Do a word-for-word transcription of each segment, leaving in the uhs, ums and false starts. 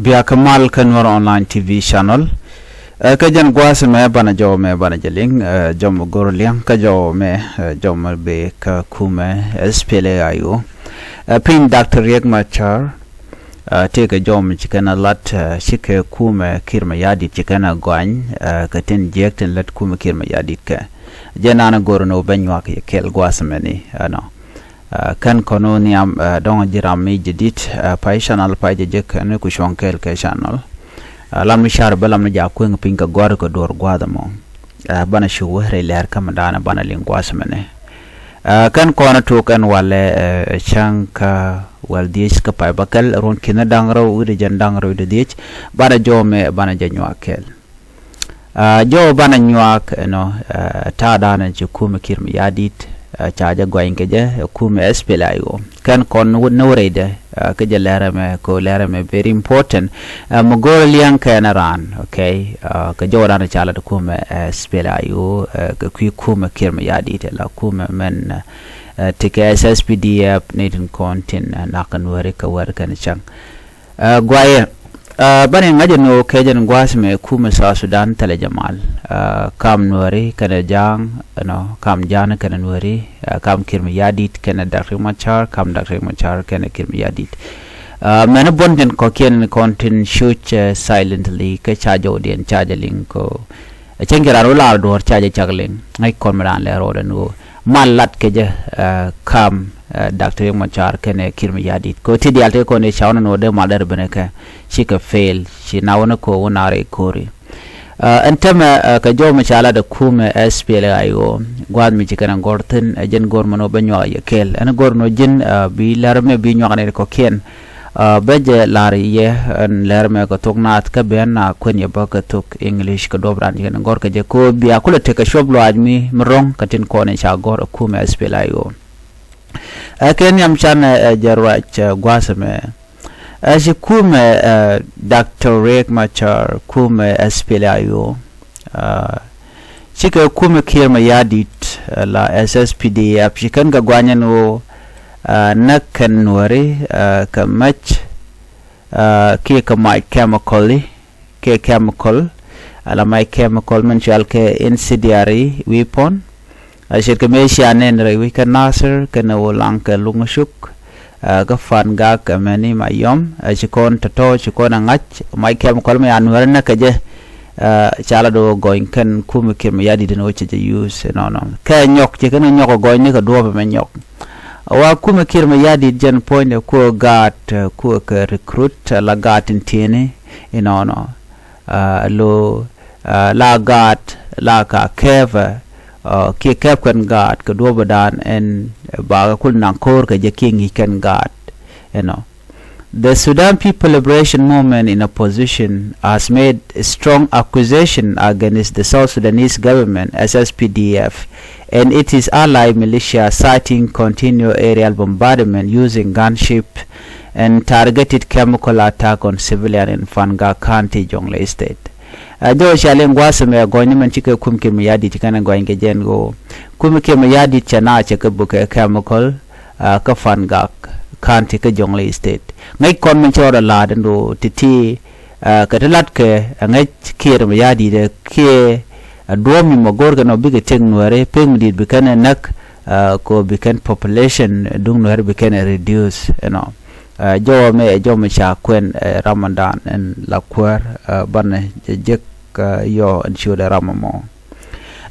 Bia kä mal kä Nuer Online T V channel. Ɛ, kä jɛn gua̱a̱th mɛ banɛ jɔw mɛ banɛ jɛ liŋ, ɛ, jɔw mɛ go̱r liɛŋ kä jɔw mɛ, ɛ, jɔw mɛ bɛ kä kumɛ, ɛ, S P L A I O. Ɛ, piny Doctor Riek Machar, ɛ, tëëkɛ jɔw mɛ ci kɛn a lat, ɛ, cikɛ kumɛ Kiir Mayardit ci kɛn a gɔany, ɛ, kɛ tin jiɛk tin lät kumɛ Kiir Mayardit kɛ. Jɛ nanɛ go̱r ni wä bɛ nyuak yɛ kɛl gua̱a̱th mɛ ni, ɛ, nɔ. Ɛ, kɛn kɔn wä nhiam, ɛ, dɔ̱ŋ ji̱ ram mi jɛ di̱t, ɛ, pay channel pay jɛ jek ɛn ku cuɔ̱ŋ kɛɛl kɛ channel. Ɛ, lam ni car bä lam ni jaak kueŋ piny kɛ gɔ̱a̱r kɛ duɔ̱ɔ̱r gua̱a̱th ɛmɔ. Ɛ, banɛ cu wä rɛy lɛr kä mi da̱a̱n banɛ liŋ gua̱a̱th mɛnɛ. Ɛ, kɛn kɔn tuk ɛn walɛ, ɛ, cäŋ kä wäl dhiec kä pay bä kɛl ruɔ̱n ki̱n da̱ŋ rɛw wi̱cdɛ jɛn da̱ŋ rɛw wi̱cdɛ dhiec. Banɛ jɔw mɛ banɛ jɛ nyuak kɛɛl. Ɛ, jɔw banɛ nyuak, you know, ɛ, ta̱a̱ da̱a̱n ci kumɛ Kiir Mayardit, ɛ, ca jɛ gɔany kɛ jɛ, ɛ, kumɛ S P L A I O. Kɛn kɔn ni wä rɛydɛ, ɛ, kä jɛ lɛrɛ mɛ, kɛ lɛrɛ mɛ very important. Ɛ, mɛ go̱o̱r liɛŋ kɛn raan, okay? Ɛ, kɛ jɔw da̱a̱n ca lat kumɛ, ɛ, S P L A I O, ɛ, kɛ kui̱ kumɛ Kiir Mayardit, la kumɛ mɛn, ɛ, tikɛ S S P D F ni tin kɔn tin, ɛ, nak kɛ Nuääri kɛ wär kɛn cäŋ. Ɛ, guayɛ, ɛ, bani ŋa̱cä ni ɣöö kɛ jɛn gua̱a̱th mɛ kumɛ South Sudan thilɛ jɛ mal. Ɛ, kam Nuääri kɛnɛ Ja̱a̱ŋ, you know, kam Ja̱a̱ŋ kɛnɛ Nuääri, ɛ, kam Kiir Mayardit kɛnɛ Doctor Riek Machar, kam Doctor Riek Machar kɛnɛ Kiir Mayardit. Ɛ, mɛn buɔ̱n tin kɔ̱kiɛn in kɔn tin cuc, ɛ, silently kä ca jɔwdiɛn ca jɛ liŋ kɛ ɣöö Ɛ cäŋ kɛ raan wä lar duɔ̱ɔ̱r ca jɛ cak liŋ ŋäc kɔn mi raan lɛ rɔɔdɛ ni ɣöö mal lat kɛ jɛ, ɛ, kam, ɛ, Doctor Riek Machar kɛnɛ Kiir Mayardit. Kɛ ɣöö ti diaal tëë kɔn i̱ ca wä ni ɣöö dee mal derɛ ben ɛ kɛ cikɛ fail ci na wä ni kɛ ɣöö wä naar i̱ ko̱ri. Ɛ, ɛn täämɛ, ɛ, kɛ jɔw mi ca lat ɛ kumɛ S P L A I O gua̱a̱th mi ci kɛn ɛ gɔ̱r thi̱n ɛ jɛn go̱r mɛn ɣöö bä nyuak yɛ kɛɛl. Ɛn go̱r ni ɣöö ji̱n, ɛ, bi lär mɛ bi nyuak ni kɔ̱kiɛn. Ɛ, bä jɛ lar yɛ, ɛn lɛr mɛ kɛ thok naath kä ben a kuɛn yɛ bä kɛ thok English kɛ duɔp ran jɛ kɛn gɔr kɛ jɛ ko bia kulɛ tekɛ cuɔp luaac mi, mi ro̱ŋ kɛ tin kɔn in ca gɔr ɛ kumɛ S P L A I O. Ɛ kɛ nhiam can ɛ, ɛ jɛ ruac, ɛ, gua̱a̱th mɛ. Ɛ ci kumɛ, ɛ, Doctor Riek Machar kumɛ S P L A I O. Ɛ, cikɛ kumɛ Kiir Mayardit, ɛ, la S S P D F ci kɛn kɛ guanyɛ ni ɣöö, ɛ, näk kɛn Nuääri, ɛ, kɛ mac, ɛ, kiɛ kɛ mac chemical i̱, kiɛ chemical, ɛ, la mac chemical min cual kɛ incendiary weapon. Ɛ, ce̱tkɛ mëë cia nɛn rɛy wec kä Nasir kɛnɛ Ulaŋ kɛ Luŋ Cuk, ɛ, kä Fangak kɛ mɛni Mayom, ɛ, ci kɔn tɔ̱tɔ̱ ci kɔn ɛ ŋa̱c, mac chemical mɛ a Nuääri näk kɛ jɛ, ɛ, ca la do̱ gɔny kɛn kumɛ Kiir Mayardit in wä cɛ jɛ use inɔnɔ. Kɛ nyɔk ci kɛn nyɔk ɛ gɔny ni kɛ duɔ̱ɔ̱p ɛmɛ nyɔk. Wa kumɛ Kiir Mayardit jɛn puɔ̱nydɛ kuɛ gaat, ɛ, kuɛ kɛ recruit, ɛ, la gaat in tieni inɔnɔ. Ɛ, lo, ɛ, la gaat la ka kɛpɛ, ɛ, kiɛ kɛp kɛn gaat kɛ duɔ̱ɔ̱pdan ɛn bakɛ kul naŋ ko̱r kɛ jɛ kiɛ ŋi̱i̱c kɛn gaat, you know. The Sudan People Liberation Movement in opposition has made a strong accusation against the South Sudanese government, S S P D F, and its allied militia, citing continual aerial bombardment using gunship and targeted chemical attack on civilian in Fangak County, Jonglei State. Ɛ, jɔw cia liŋ gua̱a̱th ɛmɛ gɔny ni mɛn cikɛ kumɛ Kiir Mayardit ci kɛn ɛ gɔny kɛ jɛn ɣöö kumɛ Kiir Mayardit cɛ na cɛ kɛ bukɛ chemical, ɛ, kä Fangak County kä Jonglei State. Ŋäc kɔn min ci rɔɔdɛ la̱a̱t ɛn ɣöö ti̱ti̱, ɛ, kɛ ti latkɛ ɛ ŋäc Kiir Mayardit ɛ kiɛ, ɛ, duɔ̱ɔ̱p mi mɔ go̱o̱rkɛ nɔ bikɛ tëk Nuääri pek mi di̱i̱t bi kɛn ɛ näk, ɛ, kɛ ɣöö bi kɛn population duŋ Nuääri bi kɛn ɛ reduce, you know. Ɛ, jɔw mɛ ɛ jɔw mɛ ca kuɛn, ɛ, Ramadan ɛn la kuäär, ɛ, banɛ jɛ jek, ɛ, yɔ ɛn ciötdɛ ram ɛmɔ.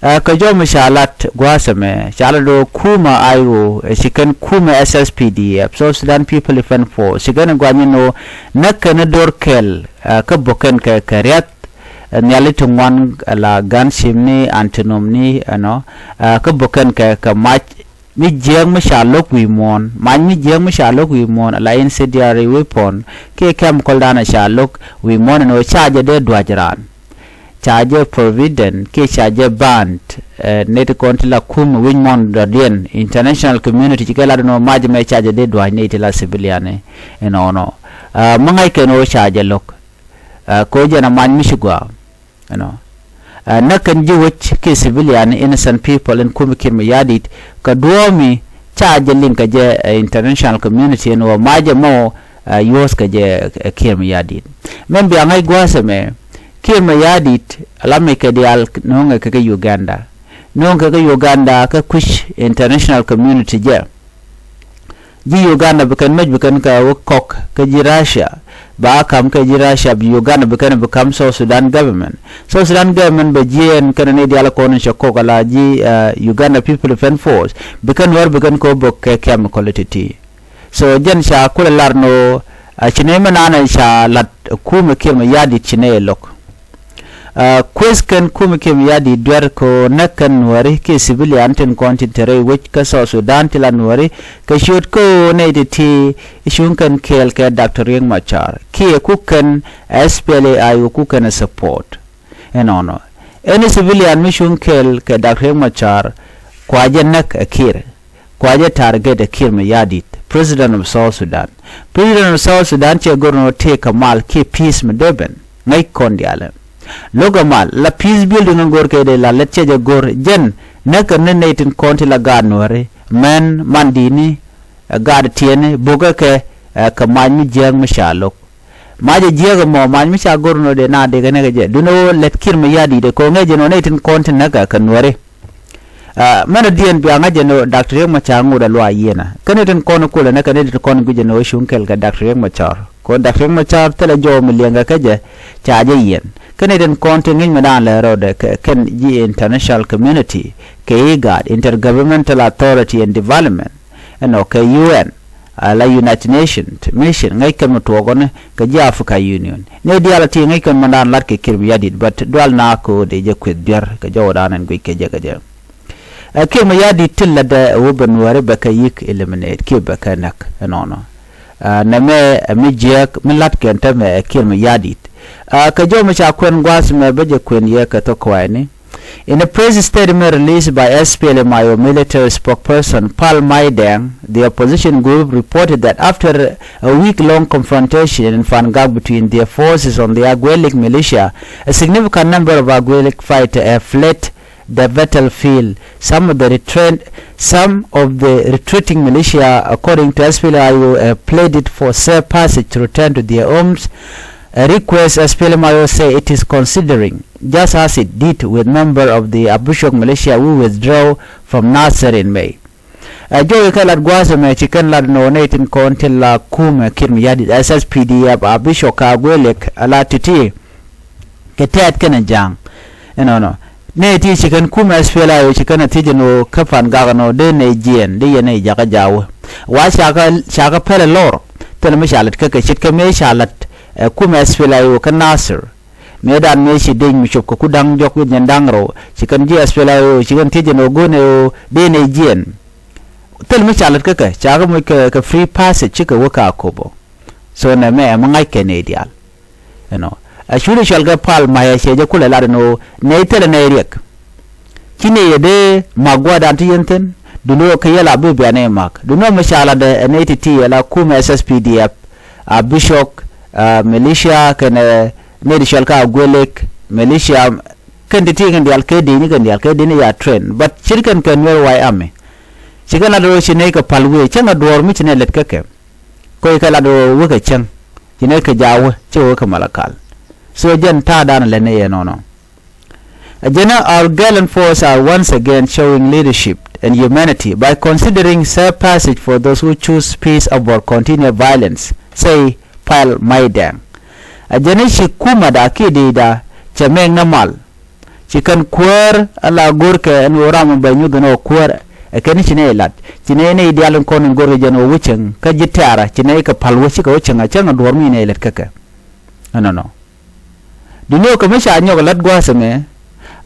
Ɛ, kɛ jɔw mɛ ca lat gua̱a̱th ɛmɛ ca lat do̱ kumɛ I O, ɛ, ci kɛn kumɛ S S P D F, South Sudan People Defense Force, ci kɛn gua̱a̱th ni nɔ näk kɛn do̱r kɛl, ɛ, kä bok kɛn kɛ, kɛ riath, ɛ, nhiali ti ŋuan, ɛ, la gunship ni antinom ni ɛnɔ, ɛ, kä bok kɛn kɛ, kɛ mac mi jiääk mi ca lo̱k wi̱i̱ muɔ̱ɔ̱n, mac mi jiääk mi ca lo̱k wi̱i̱ muɔ̱ɔ̱n, ala incendiary weapon, kiɛ chemical dan a ca lo̱k wi̱i̱ muɔ̱ɔ̱n ɛn ɣöö ca jɛ dee dua̱c raan. Ca jɛ forbidden, kiɛ ca jɛ banned, ɛ, nɛy ti kɔn ti la kum wi̱c muɔ̱ɔ̱n dɔ̱diɛn, international community ci kɛ lat ɛn ɣöö mac ɛmɛ ca jɛ dee dua̱c nɛy ti la civilian inɔnɔ. Ɛ, mi ŋa̱ckɛ ɛn ɣöö ca jɛ lo̱k. Ɛ, kɛ ɣöö jɛn a mac mi ci gɔaa. You know. Ɛ, näk kɛn ji̱ wec kiɛ civilian innocent people in kumɛ Kiir Mayardit kɛ duɔ̱ɔ̱mi ca jɛ liŋ kɛ jɛ, ɛ, international community ɛn ɣöö mac ɛmɔ, ɛ, yuɔ̱th kɛ jɛ, ɛ, Kiir Mayardit. Min bia ŋäc gua̱a̱th ɛmɛ, Kiir Mayardit ala mec kɛ diaal nööŋɛ kɛ kɛ Uganda. Nööŋ kɛ kɛ Uganda kä kui̱c international community jɛ. Ji̱ Uganda bi kɛn mec bi kɛn kɛ wä kɔk kä ji̱ Russia. Ba kam kɛ ji̱ Russia bi Uganda bi kɛn bi kam South Sudan government. South Sudan government bɛ jiɛɛn kɛn ni diaal kɔn cɛ kɔk ala ji̱, uh, Uganda People Defense Force. Bi kɛn wär bi kɛn kɛ wä bök kɛ chemical ti̱ti̱. So jɛn ca kulɛ lar nɔ, a ci nɛy mɛ nanɛ ca lat kumɛ Kiir Mayardit ci nɛy lo̱k. A kueth kɛn kumɛ Kiir Mayardit duer kɛ näk kɛn Nuääri kiɛ civilian tin kɔn tin te rɛy wec kä South Sudan ti la Nuääri kɛ ciöt kä nɛy ti ti cuŋ kɛn kɛɛl kɛ Doctor Riek Machar kiɛ kuk kɛn SPLA-IO kuk kɛn support. Ɛnɔnɔ, any civilian mi cuŋ kɛɛl kɛ Doctor Riek Machar, kua jɛ näk ɛ Kiir, kua jɛ target ɛ Kiir Mayardit, President of South Sudan. President of South Sudan cɛ go̱r nɔ tëë kɛ mal kiɛ peace mi dee ben ŋäc kɔn diaalɛ. Lo̱k ɛ mal la peace building ɛ go̱r kɛ dee la lät cɛ jɛ go̱r jɛn näk kɛ ni nɛy tin kɔn ti la gaat Nuääri, mɛn, man di̱i̱ni, ɛ gaat tiɛni, bukɛ kɛ, ɛ kɛ mac mi jiääk mi ca lo̱k. Macɛ jiäk ɛmɔ mac mi ca go̱r nɔ dee na dee kɛ nɛkɛ jɛ. Duundɛ ɣöö lät Kiir Mayardit dee kɛ ɣöö ŋäc jɛ nɔ nɛy tin kɔn ti näk kɛ Nuääri. A mɛn ɔ diɛn bia ŋa̱c jɛ nɔ Doctor Riek Machar ŋot ɛ luaa yieenä. Kä nɛy tin kɔn kulɛ näk kɛ nɛy tin kɔn guic jɛ nɔ cuŋ kɛl kɛ Doctor Riek Machar. Kɛ ɣöö Doctor Riek Machar thilɛ jɔw mi liɛŋkɛ kä jɛ ca jɛ yiɛn. Kä nɛy tin kɔn ti ŋi̱c mi daan lɛ rɔɔdɛ kɛ kɛn ji̱ international community kɛ IGAD, Intergovernmental Authority and Development. Ɛnɔ kɛ UN, a la United Nations Mission ŋäc kɛn mi tuɔɔkɔni kɛ ji̱ Africa Union. Ni diaal a ti ŋäc kɛn mɛn daan lat kɛ Kiir Mayardit, but dual na ko̱o̱dɛ jɛ kueth biär kɛ jɔwdan ɛn guic kɛ jɛ kɛ jɛ. Ɛ Kiir Mayardit ti lätdɛ ɛ wä ben Nuääri bɛ kɛ yi̱k eliminate kiɛ bɛ kɛ näk ɛnɔnɔ. Ɛ nɛmɛ ɛ mi jiääk mi lat kɛn tämɛ ɛ Kiir Mayardit. Ɛ kɛ jɔw mi ca kuɛn gua̱a̱th mɛ bä jɛ kuɛn yɛ kɛ thok kuayni. In a press statement released by SPLM-IO military spokesperson Pal Maidang, the opposition group reported that after a week-long confrontation in Fangak between their forces on the Agwelek militia, a significant number of Agwelek fighters have fled the battlefield. Some of the retreat, some of the retreating militia, according to SPLM-IO, have pleaded for safe passage to return to their homes, a request SPLM-IO say it is considering, just as it did with member of the Abushok militia who withdrew from Nasser in May. Ɛ jɔw ikɛ lat gua̱a̱th ɛmɛ ci kɛn lat nɔ nɛy tin kɔn ti la kumɛ Kiir Mayardit, SSPDF, Abushok kɛ Agwelek, a la ti̱ti̱ kɛ tɛɛt kɛnɛ ja̱a̱ŋ. Ɛnɔnɔ nɛy ti ci kɛn kumɛ SPLA-IO ci kɛn a thiec ɛn ɣöö kä Fangak ɛn ɣöö dee nɛy jiɛɛn dee yɛn nɛy jakä ja̱a̱wä. Wa cakɛ cakɛ pɛlɛ lɔr thilɛ mi ca lät kä kɛ ce̱tkɛ mëë ca la̱t ɛ kumɛ SPLA-IO kä Nasir. Mëëdan mëë ci dec mi cop kɛ ku da̱ŋ jɔk wi̱c nyɛn da̱ŋ rɛw ci kɛn ji̱ SPLA-IO ci kɛn thiec ɛn ɣöö go̱o̱nɛ ɣöö dee nɛy jiɛɛn. Thil mi ca lät kä kɛ cakɛ moc kɛ kɛ free passage cikɛ wä ka kopo. So nɛmɛ ɛmɛ ŋa̱c kɛ nɛy diaal. Ɛnɔ ɛ cuni cɔal kɛ Pal Mac ɛ cɛ jɛ kulɛ lat ɛn ɣöö nɛy thilɛ nɛy riɛk. Ci nɛy ɛ dee ma̱k gua̱a̱thdan ti yɛn thi̱n. Duundɛ ɣöö kɛ yɛl a bi bia nɛy ma̱k duundɛ ɣöö mi ca latdɛ ɛ nɛy ti̱ti̱ ɛ la kumɛ SSPDF, Abushok, a militia kɛnɛ nɛy ti cɔal kɛ Agwelek militia. Kɛn ti̱ti̱ kɛn diaal kɛ dee ni kɛn diaal kɛ dee ni ya train but ce̱tkɛn kɛ Nuer White Army. Ci kɛn lat ɣöö ci nɛy kɛ pal wee cäŋ a duɔ̱ɔ̱r mi ci nɛy lät kä kɛ. Kɔc kɛ lat ɣöö wekɛ cäŋ ci nɛy kɛ ja̱a̱ wä ci wekɛ Malakal. So jɛn ta̱a̱dan lɛn ni yɛ nɔnɔ. Ɛ jɛn ɛ our gallant forces are once again showing leadership and humanity by considering safe passage for those who choose peace over continued violence, say Pal Maidang. Ɛ jɛn ɛ ci kumɛda kiɛ dëëcda cɛ mɛk nɔmal. Ci kɛn kuäär ala go̱rkɛ ɛn ɣöö ram bɛ nyuth ɛn ɣöö kuäär ɛ kɛn ci nɛy lat ci nɛy nɛy diaal in kɔn in go̱rkɛ jɛn ɣöö wä cieŋ kä ji̱ tɛ̈rä ci nɛy kɛ pal wä cikɛ wä cieŋ a cäŋ a duɔ̱ɔ̱r mi nɛy lat kä kɛ. Ɛnɔnɔ. Duŋni ɣöö kɛ mi ca nyɔk ɛ lat gua̱a̱th ɛmɛ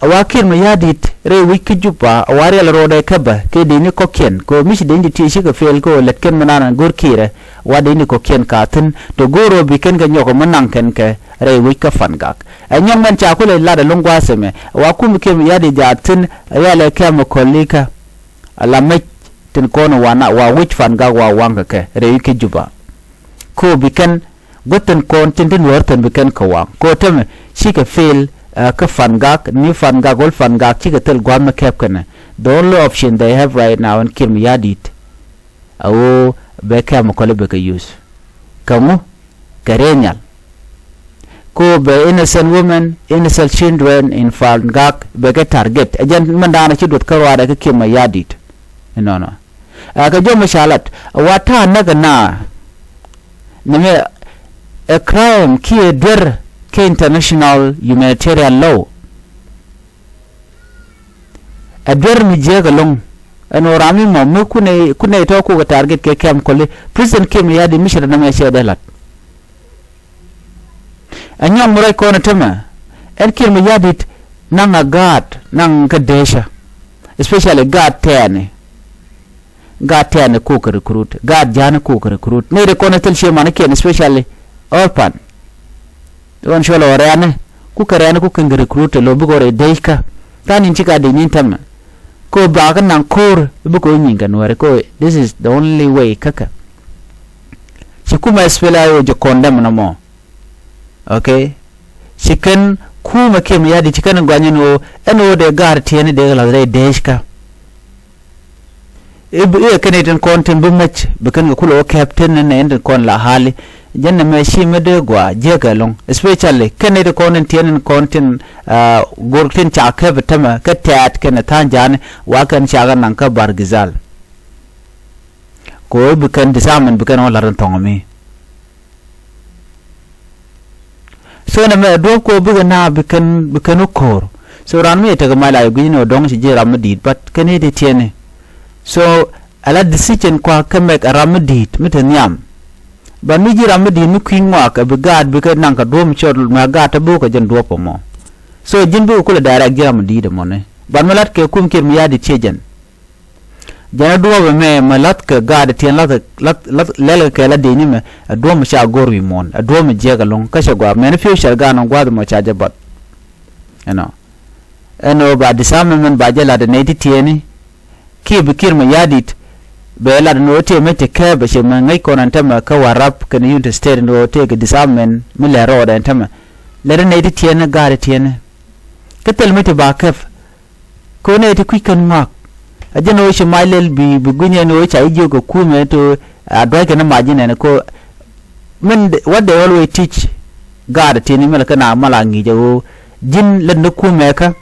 ɛ wa Kiir Mayardit rɛy wi̱c kä Juba ɛ wa riɛl rɔɔdɛ käbä kɛ dëcni kɔ̱kiɛn kɛ ɣöö mi ci dëcni ti cikɛ fail kɛ ɣöö lät kɛn mi naan go̱r Kiirɛ wa dëcni kɔ̱kiɛn ka thi̱n. Tɔ go̱o̱r ɣöö bi kɛn kɛ nyɔk ɛ mi naŋ kɛn kɛ rɛy wi̱c kä Fangak. Ɛ nyɔk mɛn ca kulɛ lat ɛlɔ̱ŋ gua̱a̱th ɛmɛ ɛ wa kum Kiir Mayardit jaat thi̱n riɛl ɛ kɛm ɛ kɔ̱likä. Ala mec tin kɔn ɛ wa na wa wi̱c Fangak wa waŋ kɛ kɛ rɛy wi̱c kä Juba. Kɛ ɣöö bi kɛn guäth tin kɔn tin tin wäär thi̱n bi kɛn kɛ waŋ kɛ ɣöö tämɛ cikɛ fail. Ɛ kä Fangak ni Fangak wä Fangak cikɛ thil gua̱a̱th mi kɛp kɛnɛ. The only option they have right now in Kiir Mayardit a ɣöö bɛ kɛm kɔlɛ bɛ kɛ use. Kɛ ŋu? Kɛ rɛy nhial. Ko bɛ innocent women, innocent children in Fangak bɛ kɛ target. Ɛ jɛn mɛn da̱a̱n ci duɔth kä ruaadɛ kä Kiir Mayardit. Inɔnɔ. Ɛ kɛ jɔm ca lat wa ta̱a̱ näk na. Nɛmɛ ɛ crime kiɛ duer kɛ international humanitarian law. Ɛ duer mi jiäk ɛlɔ̱ŋ. Ɛn ɣöö ram mi mɔ mi kunɛ kunɛ tɔ̱ kukɛ target kɛ kɛm kɔli. President Kiir Mayardit mi cɛ rɛ nɛmɛ cɛ dee lat. Ɛ nyɔk mi ruac kɔn ɛ tämɛ. Ɛn Kiir Mayardit naŋ a gaat naŋ kä deecä. Especially gaat tɛɛni. Gaat tɛɛni kukɛ recruit. Gaat ja̱a̱ni kukɛ recruit. Nɛy ti kɔn ɛ thil cie manikiɛn especially orphan. Ɣän cuɔl ɔ rɛɛni kukɛ rɛɛni kukɛ ŋɛ recruit tɛ lo̱ bikɛ ɣöö rɛy deeckä. Ta̱a̱ ni̱n ci ka dec ni̱n tämɛ. Ko bakä naŋ ko̱r bikɛ ɣöö nyinkɛ nuääri ko this is the only way käkä. Ci kumɛ SPLA-IO jɛ condemn nɔmɔ. Okay. Ci kɛn kumɛ Kiir Mayardit ci kɛn guany ɛn ɣöö ɛn ɣöö dee gaat tiɛɛni dee kɛ la̱th rɛy deeckä. I̱ bi i̱ kɛn i̱ tin kɔn tin bi mäc bi kɛn kɛ kulɛ wä kɛp tin nɛ in tin kɔn la hali. Jɛn nɛ mɛ ci mi dee gua jiäk ɛlɔ̱ŋ especially kɛn i̱ tin kɔn tin tiɛn in kɔn tin go̱r tin ca kɛp tämɛ kɛ tɛɛt kɛn tha̱a̱ŋ ja̱a̱ni wa kɛn ca kɛ naŋ kä Bahr el Ghazal. Kɛ ɣöö bi kɛn disarmament bi kɛn wä la̱t in thɔŋ mi. So nɛ mɛ duɔ̱p kɔ bikɛ na bi kɛn bi kɛn wä ko̱r. So ran mi tekɛ mal a gui̱c ni ɔ dɔ̱ŋ ci ji̱ ram mi di̱i̱t but kɛn i̱ ti tiɛni. So ala decision kua kɛ mɛk a ram mi di̱i̱t mi te nhiam. But mi ji̱ ram mi di̱i̱t mi kui̱ ŋuak ɛ bi gaat bikɛ naŋ kɛ duɔ̱p mi cɔt mɛ gaat te bok kɛ jɛn duɔ̱p ɛmɔ. So ji̱n bikɛ kulɛ direct ji̱ ram mi di̱i̱t ɛmɔni but mi lat kɛ kum Kiir Mayardit ciɛ jɛn. Jɛn ɛ duɔ̱ɔ̱p ɛmɛ mɛ la̱th kɛ gaat ɛ tiɛn la̱th la̱th la̱th lɛl kɛ kɛ la di̱i̱ni mɛ ɛ duɔ̱ɔ̱p mɛ ca go̱r wi̱i̱ muɔ̱ɔ̱n ɛ duɔ̱ɔ̱p mɛ jiɛk ɛlɔ̱ŋ kä cɛ gɔaa mɛn future gaat nɔ gua̱a̱th mɔ ca jɛ bath. Ɛnɔ ɛn ɣöö ba disarmament ba jɛ la̱t ɛ nɛy ti tiɛɛni. Kiɛ bi Kiir Mayardit bɛ lat ɛn ɣöö tiɛ mec ti kɛɛp ɛ cɛ mɛ ŋäc kɔn ɛn tämɛ kä Warrap kɛnɛ Unity State ɛn ɣöö tëëkɛ disarmament mi lɛr rɔɔdɛ ɛn tämɛ. Lɛr ɛ nɛy ti tiɛɛni gaat ɛ tiɛɛni. Kä thil mec ti ba kɛp. Kɛ ɣöö nɛy ti kui̱c kɛn ŋɔak. A jɛn ɣöö ci mac lɛl bi bi gui̱ny ɛn ɣöö ca ji̱ jiök kɛ kumɛ ti a dua̱ckɛ ni mac ji̱n ɛn kɛ ɣöö min what they always teach gaat ti̱n imɛl kɛ na mal a ŋi̱i̱c ɛ ɣöö ji̱n lät ni kumɛ kä.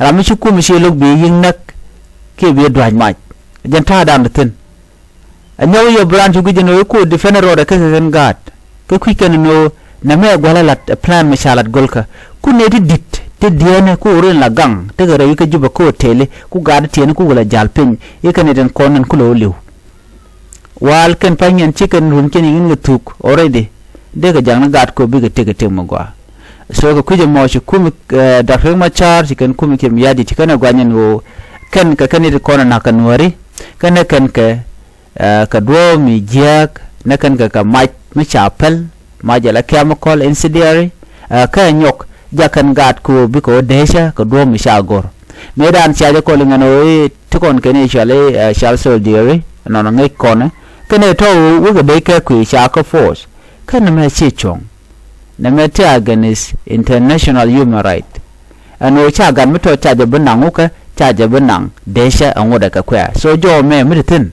Ram mi ci kumɛ ci lo̱k bi yi̱ŋ näk kiɛ bi dua̱c mac. A jɛn ta̱a̱dan ti thi̱n. Ɛ nyɔk yɛ branch wi̱c ɛn ɣöö i̱ ko̱o̱t defend rɔɔdɛ kä kɛ kɛn gaat kä kui̱c kɛn ɛn ɣöö nɛmɛ ɛ gua̱l ɛ la̱t ɛ plan mi ca la̱t go̱lkä. Kun nɛy ti di̱t ti diɛɛnɛ ko̱o̱t rin la gaŋ tekɛ rɛw i̱ kä Jubɛ ko̱o̱t tëëli ku gaat tiɛɛni ku wälɛ ja̱l piny i̱ kɛn nɛy tin kɔn ɛn kulɛ ɣöö li̱w. Waal kɛn pa̱ny ɛn ci kɛn run cɛn i̱ in kɛ thuk already. Dee kɛ ja̱ŋ ni gaat ko̱o̱t bikɛ tëk kɛ tëk mi gɔaa. So kɛ kui̱c ɛmɔ ci kumi Dak Riek Machar ci kɛn kumi Kiir Mayardit ci kɛn ɛ guany ɛn ɣöö kɛn kɛ kɛn nɛy ti kɔn ɛ na̱k kɛ nuääri kɛn ɛ kɛn kɛ. Kɛ duɔ̱ɔ̱p mi jiääk ni kɛn kɛ kɛ mac mi ca päl mac ala chemical incendiary. Kä ɛ nyɔk jak kɛn gaat kɛ ɣöö bikɛ ɣöö deecä kɛ duɔ̱ɔ̱p mi ca go̱r. Mëëdan cia jɛ kɔl iŋɛn ɣöö i̱ ti kɔn kɛn i̱ cɔal i̱ cɔal soldier inɔnɔ ŋäc kɔn kɛn i̱ tɔ̱ ɣöö wekɛ deec kɛ kui̱ ca kä force. Kä nɛmɛ ci cuɔ̱ŋ. Nɛmɛ ti against international human right. Ɛn ɣöö ca gat mi tɔ̱ ca jɛ bi naŋ wukɛ ca jɛ bi naŋ deecä ɛŋotdɛ kɛ kuɛ̈ɛ̈ so jɔw mɛ mi ti thi̱n.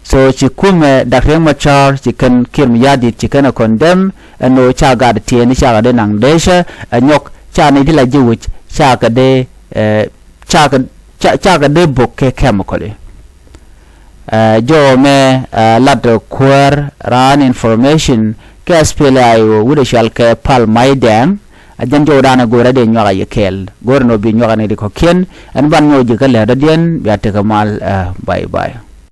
So ci kumɛ Dak Riek Machar ci kɛn Kiir Mayardit ci kɛn ɛ condemn ɛn ɣöö ca gat tiɛɛni cakɛ dee naŋ deecä ɛ nyɔk ca ni ti la ji̱ wi̱c cakɛ dee ɛ cakɛ ca- cakɛ dee bok kɛ chemical i̱. Ɛ jɔw mɛ ɛ lat kuäär raan information kɛ SPLA-IO wut ɛ cual kɛ Pal Maydɛŋ. Ɛ jɛn jɔwdan ɛ go̱o̱rä dee nyuak a yɛ kɛɛl go̱o̱rä nɔ bi nyuak a ni di kɔ̱kiɛn ɛn ban nyɔw ji̱ kä lɛr dɔ̱diɛn bia tekɛ mal ɛ bye bye.